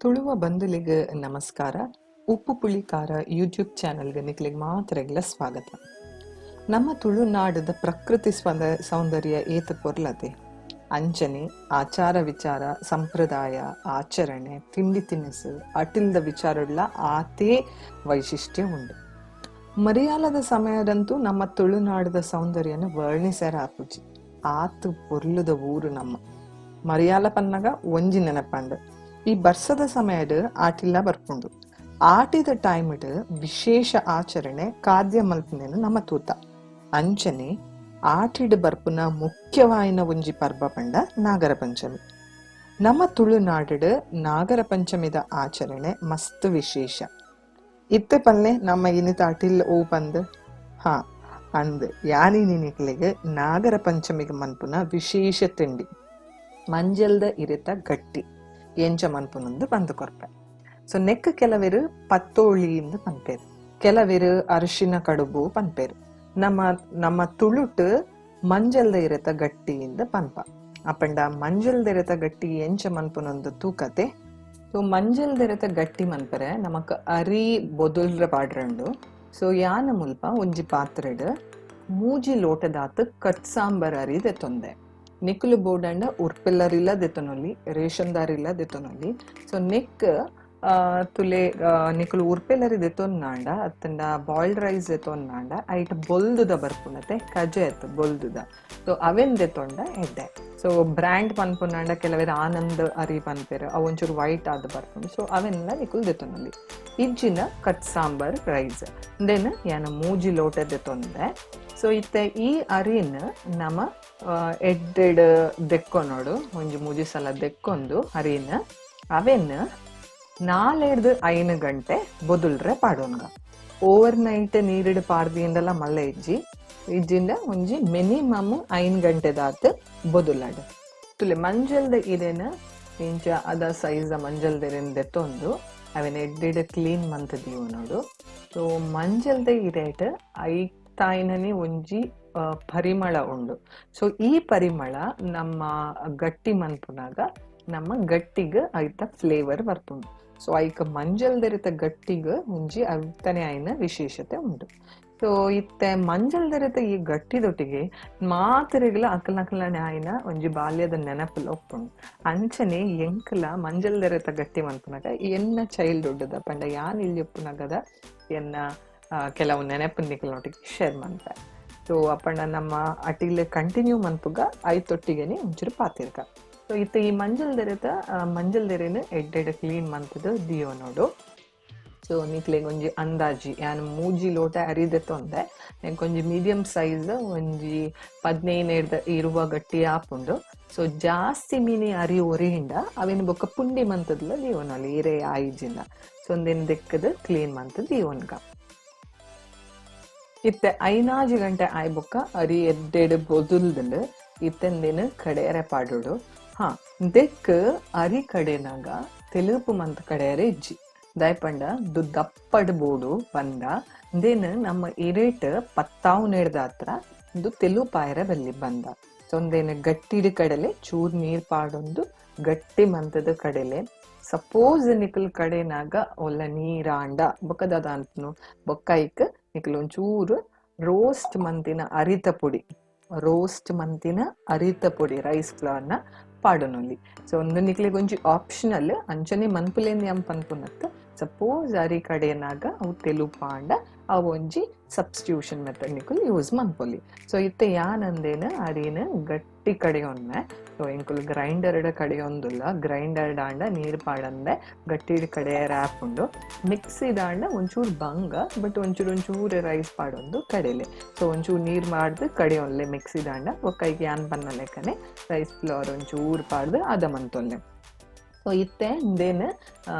ತುಳುವ ಬಂಧುಲಿಗೆ ನಮಸ್ಕಾರ. ಉಪ್ಪು ಪುಳಿಕಾರ ಯೂಟ್ಯೂಬ್ ಚಾನೆಲ್ಗೆ ನಿಕ್ಲೆಗ್ ಮಾತ್ರೆಗ್ಲ ಸ್ವಾಗತ. ನಮ್ಮ ತುಳುನಾಡದ ಪ್ರಕೃತಿ ಸೌಂದರ್ಯ ಏತ ಪೊರ್ಲತೆ ಅಂಚನೆ ಆಚಾರ ವಿಚಾರ, ಸಂಪ್ರದಾಯ ಆಚರಣೆ, ತಿಂಡಿ ತಿನಿಸು, ಅಟಿಲ್ದ ವಿಚಾರಡ್ಲ ಆತೇ ವೈಶಿಷ್ಟ್ಯ ಉಂಡು. ಮರಿಯಾಲದ ಸಮಯದಂತೂ ನಮ್ಮ ತುಳುನಾಡದ ಸೌಂದರ್ಯನ ವರ್ಣಿಸರ ಆಪುಜಿ. ಆತು ಪೊರ್ಲುದ ಊರು ನಮ್ಮ ಮರಿಯಾಲ ಪನ್ನಗ ಒಂಜಿ ನೆನಪಂಡು. ಈ ಬರ್ಸದ ಸಮಯಡ್ ಆಟಿಲ್ಲ ಬರ್ಪುಂಡು. ಆಟಿದ ಟೈಮ್ಡ್ ವಿಶೇಷ ಆಚರಣೆ ಖಾದ್ಯ ಮಲ್ಪುನೇನು ನಮ್ಮ ತೂತ. ಅಂಚನೆ ಆಟಿಡ್ ಬರ್ಪುನ ಮುಖ್ಯವಾಯಿನ ಒಂಜಿ ಪರ್ಬ ಪಂಡ ನಾಗರ ಪಂಚಮಿ. ನಮ್ಮ ತುಳುನಾಡು ನಾಗರ ಪಂಚಮಿದ ಆಚರಣೆ ಮಸ್ತ್ ವಿಶೇಷ. ಇತ್ತೆ ಪಲ್ಲೆ ನಮ್ಮ ಇನಿತ ಅಟಿಲ್ ಓ ಪಂದ್ ಹಾ ಅಂದ್ ಯಾನಿ ನಿನಿಕ್ಲೆಗ್ ನಾಗರ ಪಂಚಮಿಗೆ ಮನ್ಪುನ ವಿಶೇಷ ತಿಂಡಿ ಮಂಜಲ್ದ ಇರೆತ ಗಟ್ಟಿ ಎಂಚ ಮನ್ಪುನಂದು ಬಂದು ಕೊರ್ಪೆ. ಸೊ ನೆಕ್ ಕೆಲವೆರು ಪತ್ತೋಳಿ ಎಂದು ಪನ್ಪೇರು, ಕೆಲವೆರು ಅರಿಶಿನ ಕಡುಬು ಪನ್ಪೇರು. ನಮ್ಮ ನಮ್ಮ ತುಳುಟ್ ಮಂಜಲ್ದ ಇರೆತ ಗಟ್ಟಿ ಇಂದ ಪನ್ಪ. ಅಪಂಡ ಮಂಜಲ್ದ ಇರೆತ ಗಟ್ಟಿ ಎಂಚ ಮನ್ಪುನೊಂದು ತೂಕತೆ. ಸೊ ಮಂಜಲ್ದ ಇರೆತ ಗಟ್ಟಿ ಮನ್ಪರೆ ನಮಕ್ ಅರಿ ಬೊದುಲ್ರ ಪಾಡ್ರಂಡು. ಸೊ ಯಾನ ಮುಲ್ಪ ಒಂಜಿ ಪಾತ್ರೆಡ್ ಮೂಜಿ ಲೋಟದಾತ್ ಕಟ್ ಸಾಂಬಾರ್ ಅರಿ ದೆತ್ತೊಂದೆ. ನಿಕುಲು ಬೋಡಂಡ ಉರ್ಪೆಲ್ಲರಿಲ್ಲ ದೆತ್ತೊನೊಲಿ, ರೇಷನ್ದಾರಿಲ್ಲ ದೆತ್ತೊನೊಲಿ. ಸೊ ನೆಕ್ ತುಲೆ, ನಿಕುಲು ಉರ್ಪೆಲ್ಲರಿ ದೆತ್ತೊನ್ನಾಂಡ ಅತ್ತಂಡ ಬಾಯ್ಲ್ಡ್ ರೈಸ್ ದೆತ್ತೊನ್ನಾಂಡ ಐಟ್ ಬೊಲ್ದುದ ಬರ್ಪುನತೆ ಕಜೆ ಅತ್ ಬೊಲ್ದುದ. ಸೊ ಅವೆನ್ ದೆತ್ತೊಂಡ ಎಡ್ಡೆ. ಸೊ ಬ್ರ್ಯಾಂಡ್ ಪನ್ಪುನಾಂಡ ಕೆಲವೆರ್ ಆನಂದ್ ಅರಿ ಪನ್ಪೆರ್, ಅವು ಒಂಚೂರು ವೈಟ್ ಆದ್ ಬರ್ಪುಂಡು. ಸೊ ಅವೆನ್ಲ ನಿಕುಲು ದೆತ್ತೊನೊಲಿ. ಇಜ್ಜಿನ ಕಟ್ ಸಾಂಬಾರ್ ರೈಸ್ then ಯಾನ ಮೂಜಿ ಲೋಟ ದೆತ್ತೊಂದೆ. ಸೊ ಇತ್ತೆ ಈ ಅರಿನ್ ನಮ ಎಡ್ಡೆಡ್ ದೆಕ್ಕೊನೋಡು. ಒಂಜಿ ಮೂಜಿ ಸಲ ದೆಕ್ಕೊಂದು ಅರಿನ್ ಅವೆನ್ 4ರ್ದ್ 5 ಗಂಟೆ ಬೊದುಲ್ರೆ ಪಾಡೋನ್ಗ. ಓವರ್ ನೈಟ್ ನೀರಿಡ್ ಪಾಡ್ದಿಂಡಲ ಮಲ್ಲ ಇಜ್ಜಿ. ಇಜ್ಜಿಂಡ ಒಂಜಿ ಮಿನಿಮಮ್ 5 ಗಂಟೆದಾತ್ ಬೊದುಲಡ್. ತುಲೆ, ಮಂಜಲ್ದ ಇರೆನ ಇಂಚ ಅದ ಸೈಜ್ ಮಂಜಲ್ದ ಇರೆನ್ ದೆತ್ತೊಂದು ಅವೆನ್ ಎಡ್ಡೆಡ್ ಕ್ಲೀನ್ ಮಂತ್ ದೀವೊನೊಡು. ಸೊ ಮಂಜಲ್ದ ಇರೆಟ್ ಐತಾಯಿನನೆ ಒಂಜಿ ಪರಿಮಳ ಉಂಡು. ಸೊ ಈ ಪರಿಮಳ ನಮ್ಮ ಗಟ್ಟಿ ಮನ್ಪುನಾಗ ನಮ್ಮ ಗಟ್ಟಿಗ್ ಐತ ಫ್ಲೇವರ್ ಬರ್ಪುಂಡು. ಸೊ ಐಕ್ ಮಂಜಲ್ದೆರೆತ ಗಟ್ಟಿಗ್ ಒಂಜಿ ಐತನೆ ಆಯಿನ ವಿಶೇಷತೆ ಉಂಡು. ಸೊ ಇತ್ತೆ ಮಂಜಲ್ದೆರೆತ ಈ ಗಟ್ಟಿದೊಟ್ಟಿಗೆ ಮಾತೆರೆಗ್ಲ ಅಕಲ್ನಕಲ್ನ ಆಯಿನ ಒಂಜಿ ಬಾಲ್ಯದ ನೆನಪುಲ ಉಪ್ಪುಂಡು. ಅಂಚನೆ ಎಂಕಲ ಮಂಜಲ್ದೆರೆತ ಗಟ್ಟಿ ಮನ್ಪುನಗ ಎನ್ನ ಚೈಲ್ಡ್ಹುಡ್ ದ ಪಂಡ ಯಾನ್ ಇಲ್ಲಿ ಉಪ್ಪುನಗದ ಎನ್ನ ಕೆಲವು ನೆನಪು ನಿಕಲ್ನೊಟ್ಟಿಗೆ ಶೇರ್ ಮನ್ಪೆ. ಸೊ ಅಪ್ಪಂಡ ನಮ್ಮ ಅಟಿಲ್ ಕಂಟಿನ್ಯೂ ಮನ್ಪುಗ, ಐತೊಟ್ಟಿಗೆನೆ ಒಂಚೂರು ಪಾತಿರ್ಕ. ಸೊ ಇತ್ತೆ ಈ ಮಂಜಲ್ದೆರೆತ ಮಂಜಲ್ದೆರೆನ್ ಎಡ್ಡೆಡ್ ಕ್ಲೀನ್ ಮಂತುದು ದಿಯೋನೋಡು. ಸೊ ನಿಕ್ಲೆಗ್ ಒಂಜಿ ಅಂದಾಜಿ, ಯಾನ್ ಮೂಜಿ ಲೋಟ ಅರಿ ದೆತ್ತೊಂದೆ. ಎಂಕ್ ಒಂಜಿ ಮೀಡಿಯಂ ಸೈಜ್ ಒಂಜಿ 15ರ್ದ್ 20 ಗಟ್ಟಿ ಆಪುಂಡು. ಸೊ ಜಾಸ್ತಿ ಮೀನಿ ಅರಿ ಒರಿಂಡ ಅವೆನ್ ಬೊಕ್ಕ ಪುಂಡಿ ಮಂತುದ್ಲ ದೀವೊನೊಲಿ, ಇರೆ ಆಯಿಜಿಂಡ. ಸೊ ಉಂದೆನ್ ದೆಕ್ಕದ್ ಕ್ಲೀನ್ ಮಂತ್ ದೀವೊನ್ಗ. ಇತ್ತೆ 5 ಗಂಟೆ ಆಯ್ ಬೊಕ್ಕ ಅರಿ ಎಡ್ಡೆಡ್ ಬೊದುಲ್ದುಂಡು. ಇತ್ತೆಂದಿನ ಕಡೆಯರೆ ಪಾಡೋಡು. ಹಾ, ದೆಕ್ ಅರಿ ಕಡೆನಾಗ ತೆಲುಪು ಮಂತ್ ಕಡೆಯರೆ ಇಜ್ಜಿ. ದಾಯೆಪಂಡ ದಪ್ಪಡ್ ಬೋಡು ಬಂದ ದೇನ್ ನಮ್ಮ ಇರೇಟ್ ಪತ್ತಾವು ನೇಡ್ದಾತ್ರ ಇಂದು ತೆಲುಪಾಯರೆ ಬಲ್ಲಿ ಬಂದ. ಸೊ ಒಂದೇನು ಗಟ್ಟಿಡ್ ಕಡಲೆ ಚೂರ್ ನೀರ್ ಪಾಡೊಂದು ಗಟ್ಟಿ ಮಂತದ ಕಡಲೆ. ಸಪೋಸ್ ನಿಕಲ್ ಕಡೆನಾಗ ಒಲ್ಲ ನೀರಾಂಡ ಬೊಕ್ಕ ದಾದ ಅನ್ಪುನು, ಬೊಕ್ಕ ಐಕ್ ನಿಕಲ್ ಒಂಚೂರು ರೋಸ್ಟ್ ಮಂತಿನ ಅರಿತ ಪೊಡಿ, ರೋಸ್ಟ್ ಮಂತಿನ ಅರಿತ ಪೊಡಿ ರೈಸ್ ಫ್ಲವರ್ನ ಪಾಡೊನೊಲಿ. ಸೊ ಒಂದು ನಿಕ್ಲೆಗ್ ಒಂಜಿ ಆಪ್ಷನಲ್, ಅಂಚನೆ ಮನ್ಪುಲೇನ್ ಯಂ ಪನ್ಪುನತ್. ಸಪೋಸ್ ಅರಿ ಕಡೆನಾಗ ಅವು ತೆಲುಪಾಂಡ ಅವು ಒಂಜಿ ಸಬ್ಸ್ಟಿಟ್ಯೂಷನ್ ಮೆಥಡ್ ನಿಕುಲು ಯೂಸ್ ಮನ್ಪೊಲಿ. ಸೊ ಇತ್ತೆ ಯಾನ್ ಅಂದೇನು ಅರಿನ ಗಟ್ಟಿ ಕಡೆಯೊನ್ನೆ. ಸೊ ಎಂಕುಲು ಗ್ರೈಂಡರ್ ಕಡೆಯೊಂದುಲ್ಲ. ಗ್ರೈಂಡರ್ ಆಂಡ ನೀರ್ ಪಾಡಂದೆ ಗಟ್ಟಿಡ್ ಕಡೆ ಆಪುಂಡು. ಮಿಕ್ಸಿದಾಂಡ ಒಂಚೂರು ಬಂಗ, ಬಟ್ ಒಂಚೂರು ಒಂಚೂರು ರೈಸ್ ಪಾಡೊಂದು ಕಡೆಲೆ. ಸೊ ಒಂಚೂರು ನೀರ್ ಮಾಡ್ದು ಕಡೆಯೊನ್ಲೆ ಮಿಕ್ಸಿದಾಂಡ. ಬೊಕ್ಕ ಯಾನ್ ಪನ್ನ ಲೆಕ್ಕನೆ ರೈಸ್ ಫ್ಲೋರ್ ಒಂಚೂರು ಪಾಡ್ದು ಅದ ಮಂತೊಲ್ಲೆ. ಸೊ ಇತ್ತೆ ಇಂದೇನು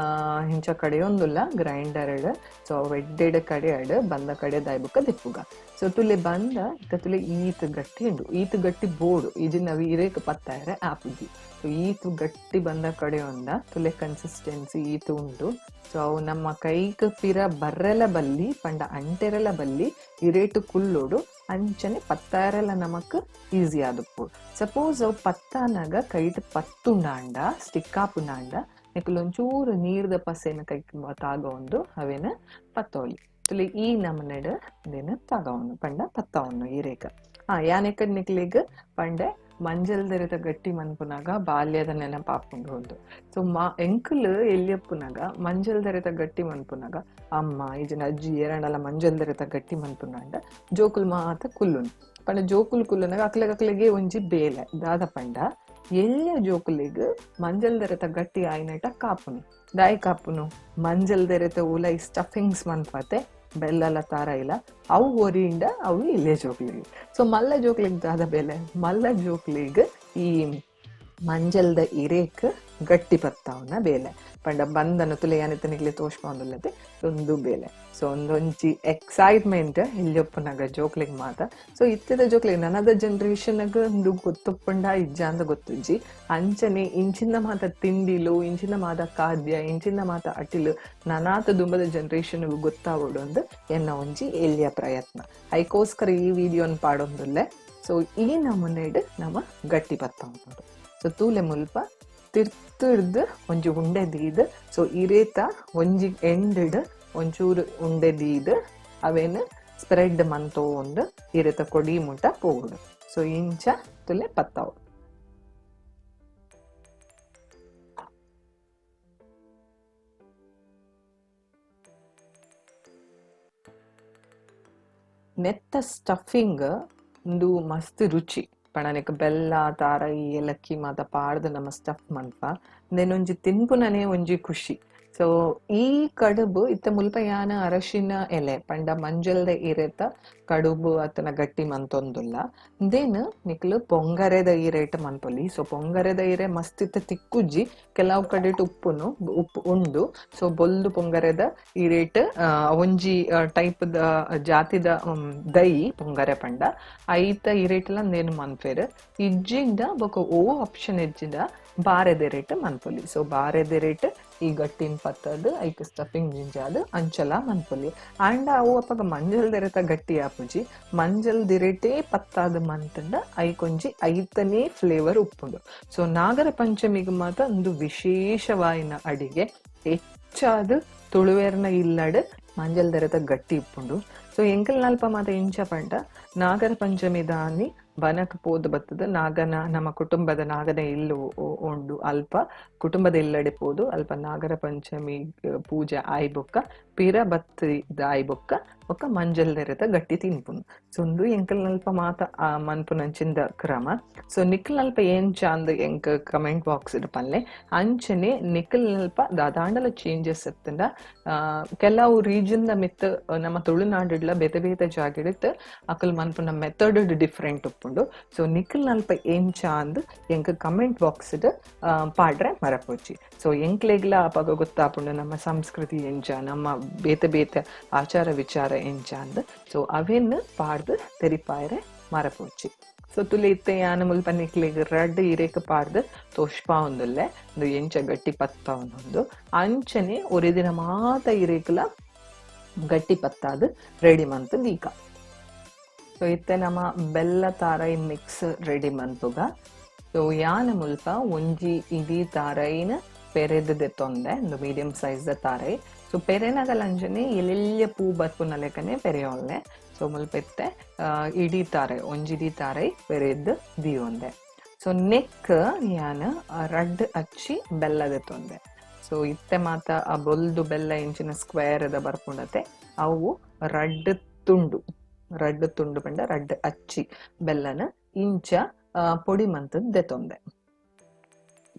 ಇಂಚ ಕಡೆಯೊಂದುಲ್ಲ ಗ್ರೈಂಡರ್. ಸೊ ಎಡ್ಡೆಡ್ ಕಡೆಯಡ್ ಬಂದ ಕಡೆ ದಾಯ್ಬುಕ್ಕ ದಿಪ್ಪುಗ. ಸೊ ತುಲೆ ಬಂದ ಇತ್ತ ತುಲೆ ಈತ್ ಗಟ್ಟಿ ಉಂಡು. ಈತ್ ಗಟ್ಟಿ ಬೋಡು. ಇಜಿನ ಅವು ಇರೇಕ್ ಪತ್ತಾಯರೆ ಆಪುಜಿ. ಸೊ ಈತ್ ಗಟ್ಟಿ ಬಂದ ಕಡೆಯೊಂದ ತುಲೆ, ಕನ್ಸಿಸ್ಟೆನ್ಸಿ ಈತ್ ಉಂಡು. ಸೊ ಅವು ನಮ್ಮ ಕೈಕ್ ಪಿರ ಬರ್ರೆಲ ಬಲ್ಲಿ ಪಂಡ ಅಂಟೆರೆಲ ಬಲ್ಲಿ, ಇರೇಟು ಕುಲ್ಲೋಡು. ಅಂಚನೆ ಪತ್ತಾರೆಲ ನಮಕ್ ಈಸಿ ಆದುಪ್ಪು. ಸಪೋಸ್ ಅವು ಪತ್ತಾನಾಗ ಕೈಟ್ ಪತ್ತುಂಡಾಂಡ, ಸ್ಟಿಕ್ ಆಪುನಾಂಡ ನಿಕುಲೊಂಚೂರು ನೀರ್ದ ಪಸೆನ ಕೈಕ್ ತಾಗೊಂದು ಅವೇನ ಪತ್ತೋಲಿ ತುಲಿ ಈ ನಮನೆಡ್ ಇಂದೆನ್ ತಾಗವನು ಪಂಡ ಪತ್ತವನು ಇರೇಕ ಯಾನೆಕ ನಿಕ್ಲೆಗ್ ಪಂಡೆ ಮಂಜಲ್ದೆರೆತ ಗಟ್ಟಿ ಮನ್ಪುನಗ ಬಾಲ್ಯದ ನೆನಪಾಪುಂಡು ಉಂದು. ಸೊ ಎಂಕುಲು ಎಲ್ಲಿಯಪ್ಪುನಗ ಮಂಜಲ್ದೆರೆತ ಗಟ್ಟಿ ಮನ್ಪುನಗ ಅಮ್ಮ ಇಜಿನ ಅಜ್ಜಿ ಏರಂಡಲ ಮಂಜಲ್ದೆರೆತ ಗಟ್ಟಿ ಮನ್ಪುನಂಡ ಜೋಕುಲು ಮಾತ ಕುಲ್ಲುನು ಪಂಡ ಜೋಕುಲು ಕುಲ್ಲುನಗ ಅಕ್ಲೆಗ್ ಒಂಜಿ ಬೇಲೆ ದಾದ ಪಂಡ ಎಲ್ಯ ಜೋಕುಲಿಗ್ ಮಂಜಲ್ದೆರೆತ ಗಟ್ಟಿ ಆಯಿನಟ ಕಾಪುನು ದಾಯಿ ಕಾಪುನು ಮಂಜಲ್ದೆರೆತ ಉಲೈ ಸ್ಟಫಿಂಗ್ಸ್ ಮನ್ಪತೆ ಬೆಲ್ಲಲ ತಾರ ಇಲ್ಲ ಅವು ಒರಿಂಡ ಅವು ಇಲ್ಲೇ ಜೋಕ್ಲಿಗ್. ಸೊ ಮಲ್ಲ ಜೋಕ್ಲಿಗ್ ದಾದ ಬೆಲೆ ಮಲ್ಲ ಜೋಕ್ಲಿಗ್ ಈ ಮಂಜಲ್ದ ಇರೇಕ್ ಗಟ್ಟಿ ಪತ್ತಾವನ ಬೇಲೆ ಪಂಡ ಬಂದನ ತುಲೆ ಯಾನಿತನಿಗ್ಲೆ ತೋಷ್ಪೊಂದುಲ್ಲತೆ ಒಂದು ಬೇಲೆ. ಸೊ ಒಂದೊಂಜಿ ಎಕ್ಸೈಟ್ಮೆಂಟ್ ಇಲ್ಲೊಪ್ಪುನಗ ಜೋಕ್ಲಿಗ್ ಮಾತ. ಸೊ ಇತ್ತಿದ ಜೋಕ್ಲಿಗ್ ನನದ ಜನರೇಷನ್ಗ್ ಒಂದು ಗೊತ್ತುಪ್ಪುಂಡ ಇಜ್ಜ ಅಂದ್ ಗೊತ್ತುಜ್ಜಿ. ಅಂಚನೆ ಇಂಚಿನ ಮಾತ ತಿಂಡಿಲು ಇಂಚಿನ ಮಾತ ಖಾದ್ಯ ಇಂಚಿನ ಮಾತ ಅಟಿಲು ನನಾತ ದುಂಬದ ಜನರೇಷನ್ ಗೊತ್ತಾವೊಡು ಅಂದ್ ಎನ್ನ ಒಂಜಿ ಎಲ್ಯ ಪ್ರಯತ್ನ. ಐಕೋಸ್ಕರ ಈ ವಿಡಿಯೋನ್ ಪಾಡೊಂದುಲ್ಲೆ. ಸೊ ಈ ನಮೂನೆಡ್ ನಮ ಗಟ್ಟಿ ಪತ್ತಾವೊಡು. ಸೊ ತೂಲೆ ಮುಲ್ಪ ತಿರ್ತಿರ್ದು ಒಂಜಿ ಉಂಡೆ ದೀದ್ ಸೊ ಇರೇತ ಒಂಜಿ ಎಂಡ್ ಒಂಚೂರು ಉಂಡೆ ದೀದ್ ಅವೇನು ಸ್ಪ್ರೆಡ್ ಮಂತೊಂದು ಇರೇತ ಕೊಡಿ ಮುಟ ಪೋವೊಡು. ಸೊ ಇಂಚ ತುಲೆ ಪತ್ತಾವು. ನೆತ್ತ ಸ್ಟಫಿಂಗ್ ಉಂದು ಮಸ್ತ್ ರುಚಿ ಪಂಡ ಬೆಲ್ಲ ತಾರೈ ಏಲಕ್ಕಿ ಮಾತ ಪಾಡ್ದ್ ನಮ ಸ್ಟಫ್ ಮನ್ಪ ಉಂದೆನ್ ತಿನ್ಪುನನೆ ಒಂಜಿ ಖುಷಿ. ಸೊ ಈ ಕಡುಬು ಇತ್ತೆ ಮುಲ್ಪ ಯಾನ ಅರಶಿನ ಎಲೆ ಪಂಡ ಮಂಜಲ್ದ ಇರೆತ ಕಡುಬು ಅತ್ತನ ಗಟ್ಟಿ ಮಂತೊಂದುಲ್ಲ ಉಂದೆನ್ ನಿಕ್ಲು ಪೊಂಗರೆದ ಇರೇಟ್ ಮನ್ಪೊಲಿ. ಸೊ ಪೊಂಗರೆದ ಇರೆ ಮಸ್ತ್ ಇತ್ತೆ ತಿಕ್ಕುಜ್ಜಿ ಕೆಲವು ಕಡೆಟ್ ಉಪ್ಪುನು ಉಪ್ಪು ಉಂಡು. ಸೊ ಬೊಲ್ದು ಪೊಂಗರೆದ ಇರೇಟ್ ಒಂಜಿ ಟೈಪ್ ದ ಜಾತಿದ ದೈ ಪೊಂಗರೆ ಪಂಡ ಐತ ಇರೇಟ್ಲ ಉಂದೆನ್ ಮನ್ಪೆರ್. ಇಜ್ಜಿಂಡ ಬೊಕ ಓ ಆಪ್ಷನ್ ಇಜ್ಜಿಂಡ ಬಾರೆದ ರೇಟ್ ಮನ್ಪೊಲಿ. ಸೊ ಬಾರೆದ ರೇಟ್ ಈ ಗಟ್ಟಿನ ಪತ್ತದ್ ಐಕ್ ಸ್ಟಫಿಂಗ್ ಜಿಂಜಾದ್ ಅಂಚಲ ಮನ್ಪೊಲಿ. ಆಂಡ ಅವು ಅಪಗ ಮಂಜಲ್ದೆರೆತ ಗಟ್ಟಿ ಆಪುಜಿ ಮಂಜಲ್ದಿರೇಟೇ ಪತ್ತಾದ್ ಮಂತುಂಡ ಐಕೊಂಜಿ ಐತನೇ ಫ್ಲೇವರ್ ಉಪ್ಪುಂಡು. ಸೊ ನಾಗರ ಪಂಚಮಿಗ್ ಮಾತ ಉಂದು ವಿಶೇಷವಾಯಿನ ಅಡಿಗೆ ಹೆಚ್ಚಾದ್ ತುಳುವೆರ್ನ ಇಲ್ಲಡ್ ಮಂಜಲ್ದೆರೆತ ಗಟ್ಟಿ ಉಪ್ಪುಂಡು. ಸೊ ಎಂಕಲ್ ನಲ್ಪ ಮಾತ ಇಂಚ ಪಂಡ ನಾಗರ ಪಂಚಮಿ ದಾನಿ ಬನಕ್ ಪೋದು ಬತ್ತದ ನಾಗನ ನಮ್ಮ ಕುಟುಂಬದ ನಾಗನ ಇಲ್ಲು ಉಂಡು ಅಲ್ಪ ಕುಟುಂಬದ ಇಲ್ಲಡೆ ಪೋದು ಅಲ್ಪ ನಾಗರ ಪಂಚಮಿ ಪೂಜೆ ಆಯ್ಬೊಕ್ಕ ಪಿರ ಬತ್ತಿದ ಆಯ್ಬೊಕ್ಕ ಬೊಕ್ಕ ಮಂಜಲ್ದೆರೆತ ಗಟ್ಟಿ ತಿನ್ಪುನು. ಸೊ ಉಂದು ಎಂಕಲ್ ನಲ್ಪ ಮಾತ ಮನ್ಪುನಂಚಿಂದ ಕ್ರಮ. ಸೊ ನಿಕ್ಲ್ ನಲ್ಪ ಎಂಚ ಅಂದ್ ಎಂಕ್ ಕಮೆಂಟ್ ಬಾಕ್ಸ್ ಪನ್ಲೆ. ಅಂಚನೆ ನಿಕ್ಲ್ ನಲ್ಪ ದಾದಾಂಡಲ ಚೇಂಜಸ್ ಇತ್ತಂಡ ಕೆಲವು ರೀಜನ್ ದ ಮಿತ್ತ್ ನಮ್ಮ ತುಳುನಾಡುಡ್ಲ ಬೇತೆ ಬೇತೆ ಜಾಗೆಡ್ ಅಕಲ್ ಮನ್ಪುನ ಮೆಥಡ್ ಡಿಫ್ರೆಂಟ್ ಉಪ್ಪುಂಡು. ಸೊ ನಿಕ್ಲ್ ನಲ್ಪ ಎಂಚ ಅಂದ್ ಎಂಕ್ ಕಮೆಂಟ್ ಬಾಕ್ಸ್ ಪಾಡ್ರೆ ಮರಪೊಚ್ಚಿ. ಸೊ ಎಂಕ್ಲೆಗ್ಲ ಅಪಗ ಗೊತ್ತಾಪುಂಡು ನಮ್ಮ ಸಂಸ್ಕೃತಿ ಎಂಚ ನಮ್ಮ ಬೇತೆ ಬೇತೆ ಆಚಾರ ವಿಚಾರ ಎಂಚ ಅಂದ್. ಸೊ ಅವೆನ್ ಪಾಡ್ದು ತೆರಿಪಾಯರೆ ಮರಪೊಚ್ಚಿ. ಸೊ ತುಲೆ ಇತ್ತೆ ಯಾನ ಮುಲ್ಪ ನಿಕ್ಲೆಗ್ ರಡ್ಡ್ ಇರೇಕ್ ಪಾಡ್ದು ತೋಷ್ಪಾವೊಂದುಲ್ಲೆ ಉಂದು ಎಂಚ ಗಟ್ಟಿ ಪತ್ತಾವೊಂದುಂಡು. ಅಂಚನೆ ಒರಿದಿನ ಮಾತ ಇರೇಕ್ಲ ಗಟ್ಟಿ ಪತ್ತಾದ್ ರೆಡಿ ಮಂತ್ ದೀಕ. ಸೊ ಇತ್ತೆ ನಮ ಬೆಲ್ಲ ತಾರೈ ಮಿಕ್ಸ್ ರೆಡಿ ಮನ್ಪುಗ. ಸೊ ಯಾನ ಮುಲ್ಪ ಒಂಜಿ ಇಡೀ ತಾರೈನ್ ಪೆರೆದ್ ದೆತ್ತೊಂದೆ ಉಂದು ಮೀಡಿಯಂ ಸೈಜ್ ದ ತಾರೈ. ಸೊ ಪೆರೆನಗಲ ಅಂಚನೆ ಎಲ್ಲೆಲ್ಯ ಪೂ ಬರ್ಪುನ ಲೆಕ್ಕನೆ ಪೆರೆಯೊಲ್ಲೆ. ಸೊ ಮುಲ್ಪ ಇತ್ತೆ ಇಡೀ ತಾರೈ ಒಂಜಿ ಇಡೀ ತಾರೈ ಪೆರೆದ್ ದೀಯೊಂದೆ. ಸೊ ನೆಕ್ ಯಾನ್ ರಡ್ಡ್ ಅಚ್ಚಿ ಬೆಲ್ಲ ದೆತ್ತೊಂದೆ. ಸೊ ಇತ್ತೆ ಮಾತ ಆ ಬೊಲ್ದು ಬೆಲ್ಲ ಇಂಚಿನ ಸ್ಕ್ವೇರ್ ದ ಬರ್ಪುಂಡತೆ ಅವು ರಡ್ಡ್ ತುಂಡು ರಡ್ಡ್ ತುಂಡು ಪಂಡ ರಡ್ಡ್ ಅಚ್ಚಿ ಬೆಲ್ಲನ ಇಂಚ ಪೊಡಿ ಮಂತದ್ ದೆತ್ತೊಂದೆ.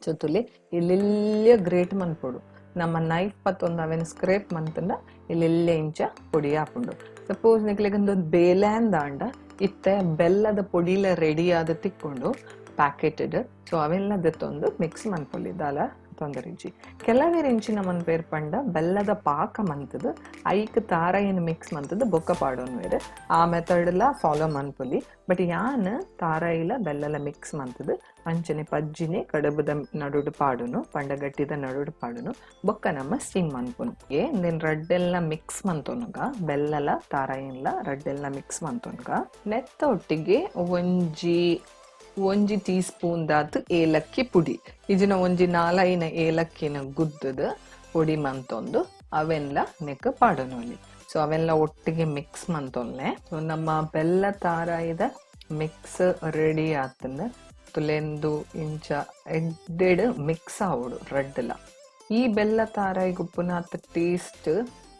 ಸೊ ತುಲೆ ಎಲ್ಲೆಲ್ಯ ಗ್ರೇಟ್ ಮನ್ಪೊಡು ನಮ್ಮ ನೈಫ್ ಪತ್ತೊಂದು ಅವೆನ್ ಸ್ಕ್ರೇಪ್ ಮಂತಂಡ ಎಲ್ಲೆಲ್ಯ ಇಂಚ ಪೊಡಿ ಆಪುಂಡು. ಸಪೋಸ್ ನಿಕ್ಲೆಗ್ ಉಂದೊಂದು ಬೇಲೆ ಅಂದಾಂಡ ಇತ್ತೆ ಬೆಲ್ಲದ ಪೊಡಿಲ ರೆಡಿ ಆದ್ ತಿಕ್ಕೊಂಡು ಪ್ಯಾಕೆಟೆಡ್. ಸೊ ಅವೆಲ್ಲ ದೆತ್ತೊಂದು ಮಿಕ್ಸ್ ಮನ್ಪೊಲಿ ದಾಲ ತೊಂದರೆ ಇಜ್ಜಿ. ಕೆಲವೆರ್ ಇಂಚಿನ ಮನ್ಪೆರ್ ಪಂಡ ಬೆಲ್ಲದ ಪಾಕ ಮಂತದ್ ಐಕ್ ತಾರೈನ್ ಮಿಕ್ಸ್ ಮಂತದ್ ಬೊಕ್ಕ ಪಾಡೊನ್ವೆರ್ ಆ ಮೆಥಡ್ ಲ ಫಾಲೋ ಮನ್ಪೊಲಿ. ಬಟ್ ಯಾನ್ ತಾರೈಲ ಬೆಲ್ಲಲ ಮಿಕ್ಸ್ ಮಂತದ್ ಅಂಚನೆ ಪಜ್ಜಿನೆ ಕಡುಬುದ ನಡುಡು ಪಾಡುನು ಪಂಡ ಗಟ್ಟಿದ ನಡುಡು ಪಾಡುನು ಬೊಕ್ಕ ನಮ್ಮ ಸ್ಟೀಮ್ ಮನ್ಪುನು. ಉಂದೆನ್ ರಡ್ಡೆಲ್ಲ ಮಿಕ್ಸ್ ಮಂತೊನುಗ ಬೆಲ್ಲಲ ತಾರೈನ್ಲ ರಡ್ಡೆಲ್ಲ ಮಿಕ್ಸ್ ಮಂತೊನುಗ ನೆತ್ತ ಒಟ್ಟಿಗೆ ಒಂಜಿ ಒಂಜಿ ಟೀ ಸ್ಪೂನ್ ದಾತ್ ಏಲಕ್ಕಿ ಪುಡಿ. ಇಜಿನ ಒಂಜಿ ನಾಲೈನ ಏಲಕ್ಕಿನ ಗುದ್ದದ ಪೊಡಿ ಮಂತೊಂದು ಅವೆನ್ಲ ನೆಕ್ ಪಾಡೊನೊಲಿ. ಸೊ ಅವೆಲ್ಲ ಒಟ್ಟಿಗೆ ಮಿಕ್ಸ್ ಮಂತೊಲ್ಲೆ. ಸೊ ನಮ್ಮ ಬೆಲ್ಲ ತಾರಾಯಿದ ಮಿಕ್ಸ್ ರೆಡಿ ಆತಂದ. ತುಲೆಂದು ಇಂಚ ಎಡ್ಡೆಡ್ ಮಿಕ್ಸ್ ಆವೊಡು ರಡ್ಡ್ಲ. ಈ ಬೆಲ್ಲ ತಾರಾಯಿಗ್ ಉಪ್ಪುನಾತ್ ಟೇಸ್ಟ್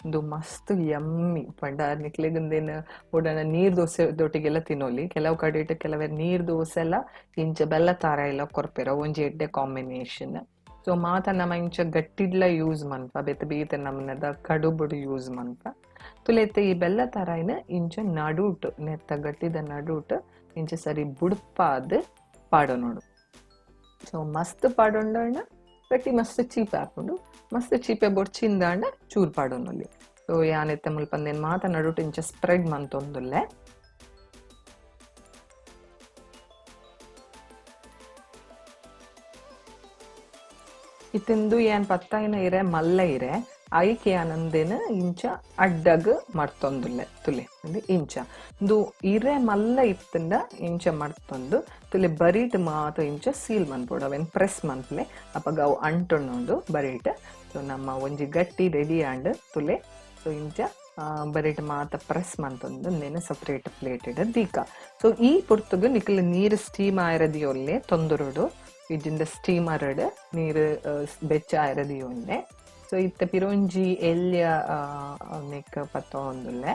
ಉಂದು ಮಸ್ತ್ ಯಮ್ಮಿ ಪಂಡ ನಿಕ್ಲೆಗ್ ಉಂದೆನ್ ಉಡನ ನೀರ್ ದೋಸೆ ದೊಟ್ಟಿಗೆಲ್ಲ ತಿನ್ನೊಲಿ. ಕೆಲವು ಕಡೆಟ್ ಕೆಲವೆರ್ ನೀರ್ ದೋಸೆ ಎಲ್ಲ ಇಂಚ ಬೆಲ್ಲ ತಾರಾಯಿಲ ಕೊರ್ಪೆರ್, ಒಂಜಿ ಎಡ್ಡೆ ಕಾಂಬಿನೇಷನ್. ಸೊ ಮಾತ ನಮ ಇಂಚ ಗಟ್ಟಿಡ್ಲ ಯೂಸ್ ಮನ್ಪ, ಬೇತೆ ಬೇತೆ ನಮೂನೆದ ಕಡುಬುಡು ಯೂಸ್ ಮನ್ಪ. ತುಲೆತ್ ಈ ಬೆಲ್ಲ ತಾರಾಯಿನ ಇಂಚ ನಡುಟ್ ನೆತ್ತ ಗಟ್ಟಿದ ನಡುಟ್ ಇಂಚ ಸರಿ ಬುಡ್ಪಾದ್ ಪಾಡೊನೊಡು. ಸೊ ಮಸ್ತ್ ಪಾಡೊಂಡಾಂಡ ಗಟ್ಟಿ ಮಸ್ತ್ ಚೀಪೆ ಆಪುಂಡು, ಮಸ್ತ್ ಚೀಪೆ ಬೊರ್ಚಿಂದಾಂಡ ಚೂರ್ ಪಾಡೊನೊಲಿ. ಸೊ ಯಾನ್ ಇತ್ತೆ ಮುಲ್ಪ ಉಂದೆನ್ ಮಾತ ನಡುಟ್ ಇಂಚ ಸ್ಪ್ರೆಡ್ ಮಂತೊಂದುಲ್ಲೆ. ಇತ್ತಿಂದು ಯಾನ್ ಪತ್ತಾಯಿನ ಇರೆ ಮಲ್ಲ ಇರೆ ಐಕ್ ಯಾನ್ ಉಂದೆನ್ ಇಂಚ ಅಡ್ಡಗ್ ಮರ್ತೊಂದುಲ್ಲೆ. ತುಲೆ ಉಂದು ಇಂಚ ಉಂದು ಇರೆ ಮಲ್ಲ ಇತ್ತುಂಡ ಇಂಚ ಮರ್ತೊಂದು ತುಲೆ ಬರಿಟ್ ಮಾತ ಇಂಚ ಸೀಲ್ ಮನ್ಪೊಡು, ಅವೆನ್ ಪ್ರೆಸ್ ಮನ್ಪುಲೆ, ಅಪಗ ಅವು ಅಂಟೊಂಡು ಬರಿಟ್. ಸೊ ನಮ್ಮ ಒಂಜಿ ಗಟ್ಟಿ ರೆಡಿ ಆಂಡ್ ತುಲೆ. ಸೊ ಇಂಚ ಬರಿಟ್ ಮಾತ ಪ್ರೆಸ್ ಮಂತೊಂದು ಉಂದೆನ್ ಸಪರೇಟ್ ಪ್ಲೇಟ್ ಇಡ್ ದೀಕ. ಸೊ ಈ ಪೊರ್ತುಗು ನಿಕಲ್ ನೀರು ಸ್ಟೀಮ್ ಆಯರದಿಯೊಲ್ಲೆ ತೊಂದರೊಡು, ಇಜ್ಜಿಂದ ಸ್ಟೀಮರ್ ನೀರು ಬೆಚ್ಚ ಆಯರದಿಯೊಲ್ಲೆ. ಸೊ ಇತ್ತೆ ಪಿರೊಂಜಿ ಎಲ್ಯ ನೆಕ್ ಪತ್ತೊಂದುಲ್ಲೆ.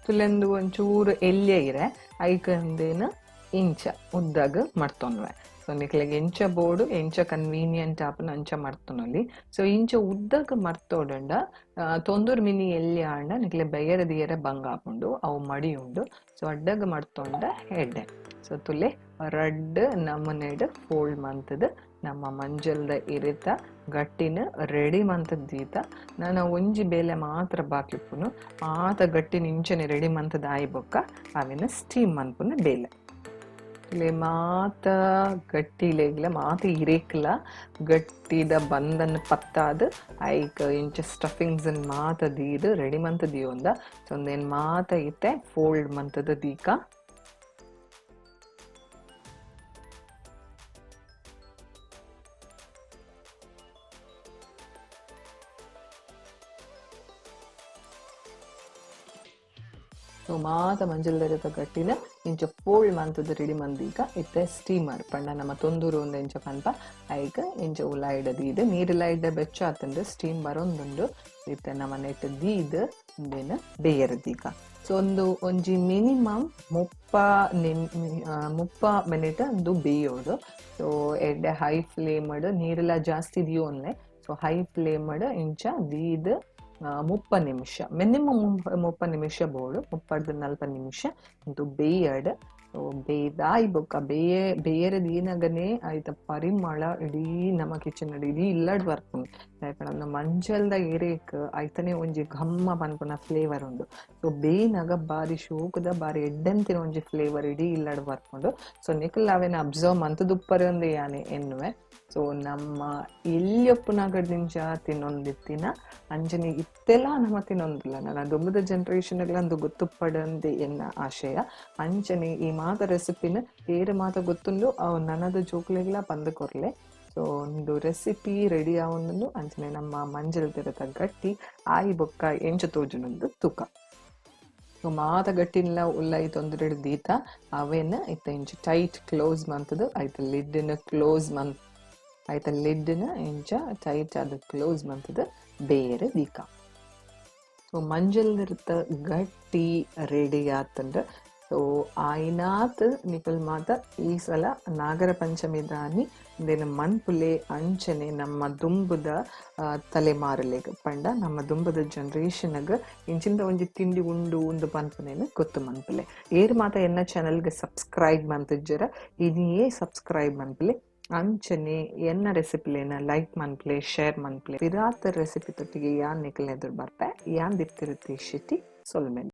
ತುಲೆಂದು ಒಂಚೂರು ಎಲ್ಯ ಇರೆ ಐಕ್ ಉಂದೆನ್ ಇಂಚ ಉದ್ದಗ್ ಮರ್ತೊನ್ವೆ. ಸೊ ನಿಕ್ಲೆಗ್ ಎಂಚ ಬೋಡು ಎಂಚ ಕನ್ವೀನಿಯಂಟ್ ಆಪುನ ಅಂಚ ಮರ್ತೊನೊಲಿ. ಸೊ ಇಂಚ ಉದ್ದಗ್ ಮರ್ತೊಡುಂಡ ತೊಂದೂರು ಮಿನಿ ಎಲ್ಯ ಆಂಡ ನಿಕ್ಲೆ ಬೆಯ್ಯರ ದಿಯರೆ ಬಂಗ ಆಪುಂಡು, ಅವು ಮಡಿ ಉಂಡು. ಸೊ ಅಡ್ಡಗ್ ಮರ್ತೊಂಡ ಎಡ್ಡೆ. ಸೊ ತುಲೆ ರಡ್ಡ್ ನಮೂನೆಡ್ ಫೋಲ್ಡ್ ಮಂತುದು ನಮ್ಮ ಮಂಜಲ್ದ ಇರಿತ ಗಟ್ಟಿನ ರೆಡಿ ಮಂತದ್ ದೀತ. ನನ ಒಂಜಿ ಬೇಲೆ ಮಾತ್ರ ಬಾಕಿ ಉಪ್ಪುನು, ಮಾತ ಗಟ್ಟಿನ ಇಂಚನೆ ರೆಡಿ ಮಂತದ್ ಆಯಿ ಬೊಕ್ಕ ಅವೆನ್ ಸ್ಟೀಮ್ ಮನ್ಪುನ ಬೇಲೆ. ತುಲೆ ಮಾತ ಗಟ್ಟಿಲೆಗ್ಲ ಮಾತ ಇರೇಕ್ಲ ಗಟ್ಟಿದ ಬಂದನ್ ಪತ್ತಾದ್ ಐಕ್ ಇಂಚ ಸ್ಟಫಿಂಗ್ಸ್ ನ್ ಮಾತ ದೀದ್ ರೆಡಿ ಮಂತ್ ದೀಯೊಂದ. ಸೊ ಉಂದೆನ್ ಮಾತ ಇತ್ತೆ ಫೋಲ್ಡ್ ಮಂತುದು ದೀಕ. ಸೊ ಮಾತ ಮಂಜಲ್ದೆರೆತ ಗಟ್ಟಿನ ಇಂಚ ಫೋಲ್ಡ್ ಮಂತುದು ರೆಡಿ ಮಂದೀಗ ಇತ್ತೆ ಸ್ಟೀಮರ್ ಪಂಡ ನಮ್ಮ ತೊಂದೂರು ಉಂದು ಇಂಚ ಪನ್ಪ ಐಕ್ ಇಂಚ ಉಲಾಯಿಡ ದೀದ್ ನೀರುಲ ಇಡ್ಡೆ ಬೆಚ್ಚ ಆತುಂಡು ಸ್ಟೀಮ್ ಬರೊಂದುಂಡು. ಇತ್ತೆ ನಮ್ಮ ನೆಟ್ ದೀದ್ ಉಂದೆನ್ ಬೇಯರ ದೀಕ. ಸೊ ಒಂದು ಒಂಜಿ ಮಿನಿಮಮ್ 30 ಮಿನಿಟ್ ಉಂದು ಬೇಯೋಡು. ಸೊ ಎಡ್ಡೆ ಹೈ ಫ್ಲೇಮ್ ನೀರುಲ ಜಾಸ್ತಿ ದಿಯೋನ್ಲೆ. So high flame ಇಂಚ ದೀದ್ 30 ನಿಮಿಷ ಮಿನಿಮಮ್ 30 ನಿಮಿಷ ಬೋಡು, 30-40 ನಿಮಿಷ ಉಂದು ಬೇಯಡ್. ಸೊ ಬೇಯ್ದಾಯ್ ಬೊಕ್ಕ ಬೇಯರೆ ದೀನಗನೆ ಐತ ಪರಿಮಳ ಇಡೀ ನಮ್ಮ ಕಿಚನ್ ಇಡೀ ಇಲ್ಲಡ್ ಬರ್ಪುಂಡು. ದಾಯೆ ಮಂಜಲ್ದ ಎರೇಕ್ ಐತನೆ ಒಂಜಿ ಘಮ್ಮ ಪನ್ಪುನ ಫ್ಲೇವರ್ ಉಂಡು. ಸೊ ಬೇಯ್ನಗ ಬಾರಿ ಶೋಕುದ ಬಾರಿ ಎಡ್ಡೆಂತಿನ ಒಂಜಿ ಫ್ಲೇವರ್ ಇಡೀ ಇಲ್ಲಡ್ ಬರ್ಪುಂಡು. ಸೊ ನಿಕುಲ್ ಅವೆನ್ ಅಬ್ಸರ್ವ್ ಮಂತುದುಪ್ಪರೆ ಉಂದು ಯಾನೆ ಎನ್ನುವೆ. ಸೊ ನಮ್ಮ ಎಲ್ಯೊಪ್ಪುನಗಡ್ದಿಂಚ ತಿನ್ನೊಂದಿತ್ತಿನ ಅಂಚನೆ ಇತ್ತೆಲ ನಮ ತಿನ್ನೊಂದಿಲ್ಲ, ನನ್ನ ದುಂಬುದ ಜನರೇಷನ್ ಅಂದು ಗೊತ್ತುಪ್ಪಡಂದೆ ಎನ್ನ ಆಶಯ. ಅಂಚನೆ ಈ ಮಾತ ರೆಸಿಪಿನ ಏರು ಮಾತ ಗೊತ್ತುಂಡು ಅವು ನನದ ಜೋಕ್ಲೆಗ್ಲ ಪಂದ್ ಕೊರ್ಲೆ. ಸೊ ಒಂದು ರೆಸಿಪಿ ರೆಡಿ ಆವೊಂದುಂಡು. ಅಂಚನೆ ನಮ್ಮ ಮಂಜಲ್ ತೆರೆತ ಗಟ್ಟಿ ಆಯಿ ಬೊಕ್ಕ ಎಂಚ ತೋಜುನೊಂದು ತೂಕ. ಸೊ ಮಾತ ಗಟ್ಟಿನ್ಲ ಉಲ್ಲೈ ತೊಂದರೆಡ್ ದೀತ ಅವೆನ್ ಇತ್ತ ಇಂಚ ಟೈಟ್ ಕ್ಲೋಸ್ ಮಂತುದು ಐತ ಲಿಡ್ನ ಕ್ಲೋಸ್ ಮಂತ್ ಐತ ಲಿಡ್ನ ಇಂಚ ಟೈಟ್ ಆದ್ ಕ್ಲೋಸ್ ಮಂತುದು ಬೇರೆ ದೀಕ. ಸೊ ಮಂಜಲ್ದಿರ್ತ ಗಟ್ಟಿ ರೆಡಿ ಆತಂಡ. ಸೊ ಆಯ್ನಾತ್ ನಿಕುಲ್ ಮಾತ ಈ ಸಲ ನಾಗರ ಪಂಚಮಿ ದಾನಿ ಉಂದೆನ್ ಮನ್ಪುಲೆ. ಅಂಚನೆ ನಮ್ಮ ದುಂಬುದ ತಲೆಮಾರುಲೆಗ್ ಪಂಡ ನಮ್ಮ ದುಂಬುದ ಜನರೇಷನ್ಗ್ ಇಂಚಿಂದ ಒಂಜಿ ತಿಂಡಿ ಉಂಡು ಉಂದು ಪನ್ಪುನೇನ್ ಗೊತ್ತು ಮನ್ಪುಲೆ. ಏರ್ ಮಾತ ಎನ್ನ ಚಾನೆಲ್ಗ್ ಸಬ್ಸ್ಕ್ರೈಬ್ ಮಂತಿಜ್ಜರ ಇನಿಯೇ ಸಬ್ಸ್ಕ್ರೈಬ್ ಮನ್ಪುಲೆ. ಅಂಚನೆ ಎನ್ನ ರೆಸಿಪಿಲೇನ ಲೈಕ್ ಮನ್ಪುಲೆ, ಶೇರ್ ಮನ್ಪುಲೆ. ಪಿರಾತ ರೆಸಿಪಿ ತೊಟ್ಟಿಗೆ ಯಾನ್ ನಿಕಲ್ನ ಎದುರು ಬರ್ಪೆ. ಯಾನ್ ದಿಪ್ತಿರುತ್ತಿ ಶೆಟ್ಟಿ ಸೊಲ್ಮೆಲ್.